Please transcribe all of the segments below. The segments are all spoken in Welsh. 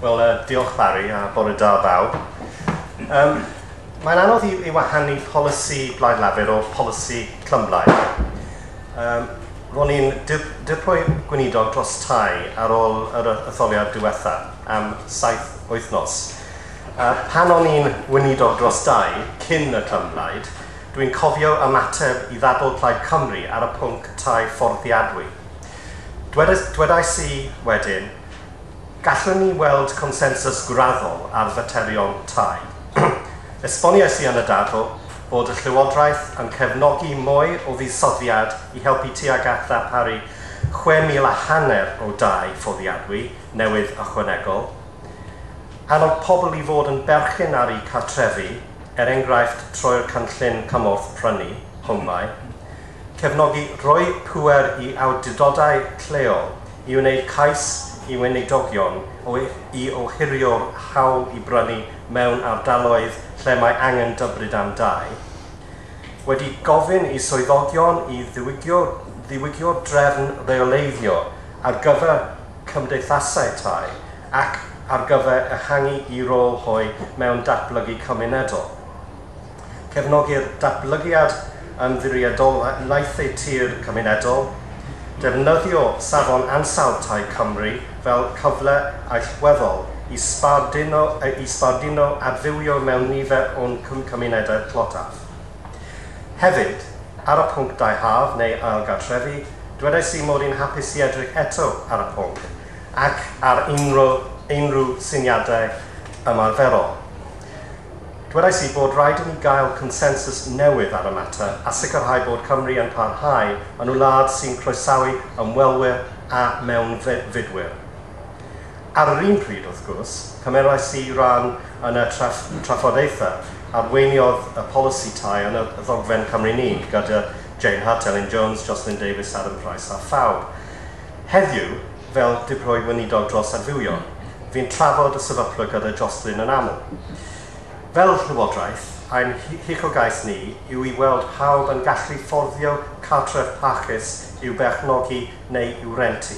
Wel, diolch Barry a bore da bawb. Mae'n anodd i wahanu polisi Blaid Lafur o polisi Clymblaid. Ro'n i'n dirprwy gweinidog dros tai ar ôl yr etholiad diwetha am 7 wythnos. Pan o'n i'n weinidog dros dai cyn y Clymblaid, dwi'n cofio ymateb i ddadl Plaid Cymru ar y pwnc tai fforddiadwy. Dwedais i wedyn, gallwn ni weld consensws graddol ar faterion tai. Esboniais i yn y dadl bod y Llywodraeth yn cefnogi mwy o fuddsoddiad i helpu tuag at ddarparu 6,500 o dai fforddiadwy newydd ychwanegol, annog pobl i fod yn berchen ar eu cartrefi, er enghraifft trwy'r cynllun cymorth prynu, HomeBuy, cefnogi rhoi pŵer i awdurdodau lleol i wneud cais i weinidogion i ohirio'r hawl i brynu mewn ardaloedd lle mae angen dybryd am dai, wedi gofyn i swyddogion i ddiwygio'r drefn reoleiddio ar gyfer cymdeithasau tai ac ar gyfer ehangu i rôl hwy mewn datblygu cymunedol. Cefnogi'r datblygiad ymddiriedolaethau tir cymunedol, defnyddio safon ansawdd tai Cymru fel cyfle allweddol i sbarduno adfywio mewn nifer o'n cymunedau tlotaf. Hefyd, ar y pwnc dai haf neu ailgartrefi, dwedais i mod i'n hapus i edrych eto ar y pwnc ac ar unrhyw syniadau ymarferol. Dwedais i bod rhaid i ni gael consensws newydd ar y mater a sicrhau bod Cymru yn parhau yn wlad sy'n croesawu ymwelwyr a mewnfudwyr. Ar yr un pryd, wrth gwrs, cymerais i ran yn y trafodaethau arweiniodd y polisi tai yn y ddogfen Cymru Ni gyda Jane Hutt, Elin Jones, Jocelyn Davies, Adam Price a phawb. Heddiw, fel dirprwy weinidog dros adfywio, fi'n trafod y sefyllfa gyda Jocelyn yn aml. Fel Llywodraeth, ein huchelgais ni yw i weld pawb yn gallu fforddio cartref parchus i'w berchnogi neu i'w rentu.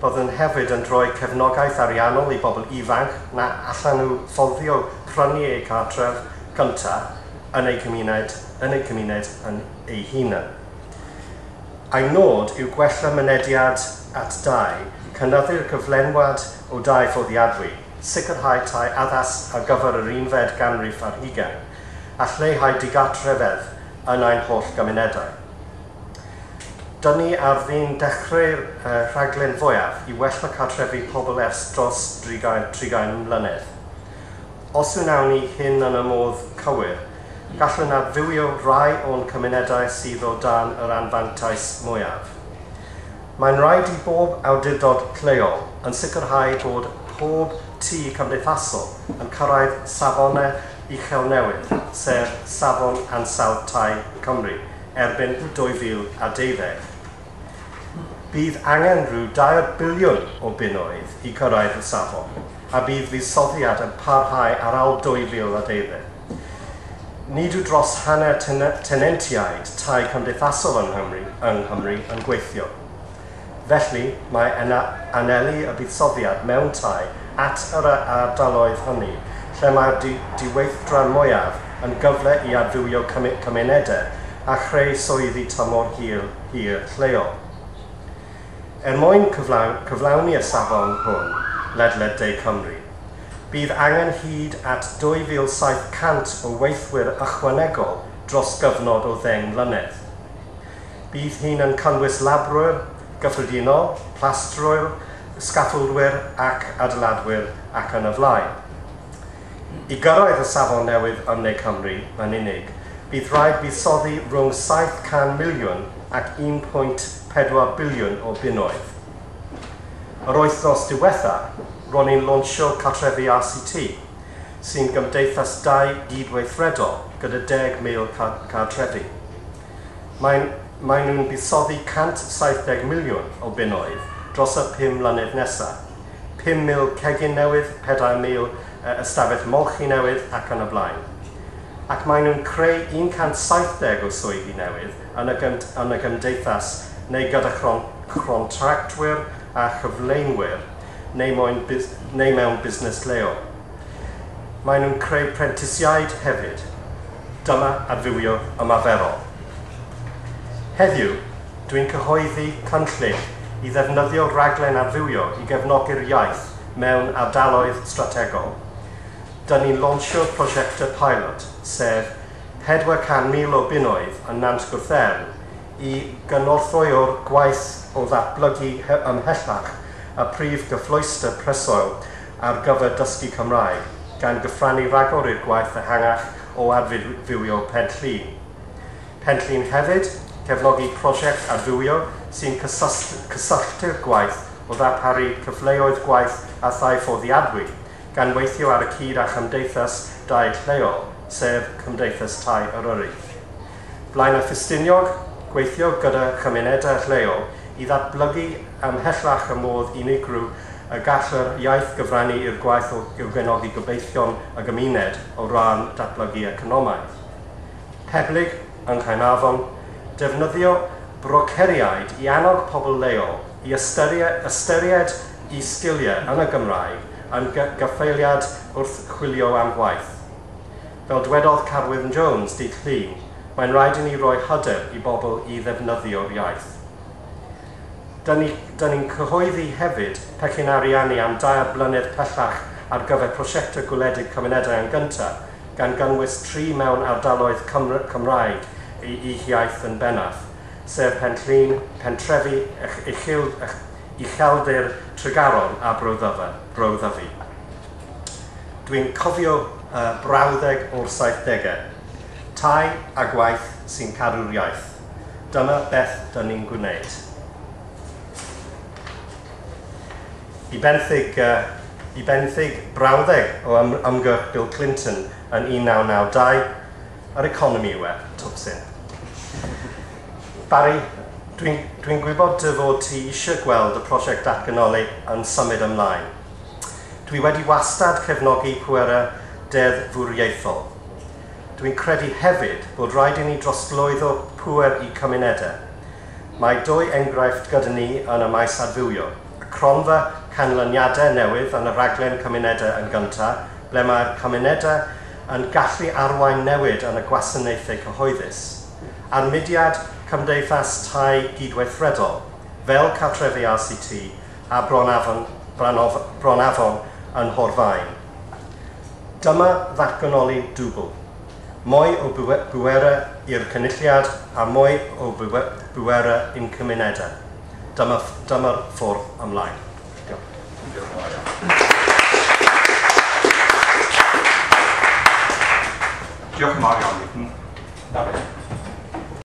Byddwn hefyd yn rhoi cefnogaeth ariannol i bobl ifanc na allan nhw fforddio prynu eu cartref gyntaf yn eu cymuned yn eu hunain. Ein nod yw gwella mynediad at dai, cynyddu'r cyflenwad o dai fforddiadwy, sicrhau tai addas ar gyfer yr unfed ganrif ar hugain, a lleihau digartrefedd yn ein holl gymunedau. Dyn ni ar fin dechrau'r rhaglen fwyaf i wella cartrefi pobl ers dros 30 mlynedd. Os wnawn ni hyn yn y modd cywir, gallwn adfywio rhai o'n cymunedau sydd o dan yr anfantais mwyaf. Mae'n rhaid i bob awdurdod lleol yn sicrhau bod pob tŷ cymdeithasol yn cyrraedd safonau uchel newydd, sef Safon Ansawdd Tai Cymru, erbyn 2012. Bydd angen rhyw 2 biliwn o bunnoedd i cyrraedd y safon, a bydd fuddsoddiad yn parhau ar ôl 2012. Nid yw dros hanner tenantiaid tai cymdeithasol yng Nghymru yn gweithio. Felly, mae anelu y buddsoddiad mewn tai at yr ardaloedd hynny lle mae'r diweithdra mwyaf yn gyfle i adfywio cymunedau a chreu swyddi tymor hir lleol. Er mwyn cyflawni y safon hwn ledled De Cymru, bydd angen hyd at 2,700 o weithwyr ychwanegol dros gyfnod o 10 mlynedd. Bydd hyn yn cynnwys labrwyr gyffredinol, plastrwyr, scaffoldwyr ac adeiladwyr ac yn y flaen. I gyrraedd y safon newydd yn Ne Cymru yn unig, bydd rhaid buddsoddi rhwng 700 miliwn ac 1.4 biliwn o bunnoedd. Yr wythnos diwetha, ro'n i'n lawnsio Cartrefi RCT, sy'n gymdeithas dai gydweithredol gyda 10,000 cartrefi. Maen nhw'n buddsoddi 170 miliwn o bunnoedd dros y 5 mlynedd nesaf. 5,000 cegin newydd, 4,000 ystafell molchi newydd ac yn y blaen. Ac maen nhw'n creu 170 o swyddi newydd yn y gymdeithas neu gyda chontractwyr a chyfleinwyr neu mewn busnes lleol. Maen nhw'n creu prentisiaid hefyd. Dyma adfywio ymarferol. Heddiw, dwi'n cyhoeddi cynllun i ddefnyddio rhaglen adfywio i gefnogi'r iaith mewn ardaloedd strategol. Dyn ni'n lansio prosiectau pilot, sef 400,000 o bunnoedd yn Nant Gwrtheyrn i gynorthwyo'r gwaith o ddatblygu ymhellach y prif gyfleuster preswyl ar gyfer dysgu Cymraeg, gan gyfrannu rhagor i'r gwaith ehangach o adfywio Pen Llŷn. Pen Llŷn hefyd, cefnogi prosiect adfywio sy'n cysylltu'r gwaith o ddarparu cyfleoedd gwaith a thai fforddiadwy, gan weithio ar y cyd â chymdeithas dai lleol, sef Cymdeithas Tai Eryri. Blaenau Ffestiniog, gweithio gyda chymunedau lleol i ddatblygu ymhellach y modd unigryw y gall yr iaith gyfrannu i'r gwaith o gefnogi gobeithion y gymuned o ran datblygu economaidd. Peblig yng Nghaernarfon, defnyddio broceriaid i annog pobl leol i ystyried eu sgiliau yn y Gymraeg yn gaffaeliad wrth chwilio am waith. Fel dwedodd Carwyn Jones dydd Llun, mae'n rhaid i ni roi hyder i bobl i ddefnyddio'r iaith. Dyn ni'n cyhoeddi hefyd pecyn ariannu am 2 blynedd pellach ar gyfer prosiectau gwledig Cymunedau yn Gyntaf, gan gynnwys 3 mewn ardaloedd Cymraeg eu hiaith yn bennaf, sef Pen Llŷn, Pentrefi Ucheldir Tregaron a Bro Ddyfi. Dwi'n cofio brawddeg o'r 70au. Tai a gwaith sy'n cadw'r iaith. Dyma beth dyn ni'n gwneud. I benthyg brawddeg o ymgyrch Bill Clinton yn 1992, yr economi yw e, twpsyn. Barry, dwi'n gwybod dy fod ti eisiau gweld y prosiect datganoli yn symud ymlaen. Dwi wedi wastad cefnogi pwerau deddfwriaethol. Dwi'n credu hefyd bod rhaid i ni drosglwyddo pŵer i cymunedau. Mae 2 enghraifft gyda ni yn y maes adfywio. Y cronfa canlyniadau newydd yn y rhaglen Cymunedau yn Gyntaf, ble mae'r cymunedau yn gallu arwain newid yn y gwasanaethau cyhoeddus. A'r mudiad Cymdeithas Tai Gydweithredol, fel Cartrefi RCT a Bron Afon yn Nhorfaen. Dyma ddatganoli dwbl. Mwy o bwerau i'r cynulliad a mwy o bwerau i'n cymunedau. Dyma'r ffordd ymlaen. Diolch. Diolch yn fawr iawn, Leighton. Dafydd.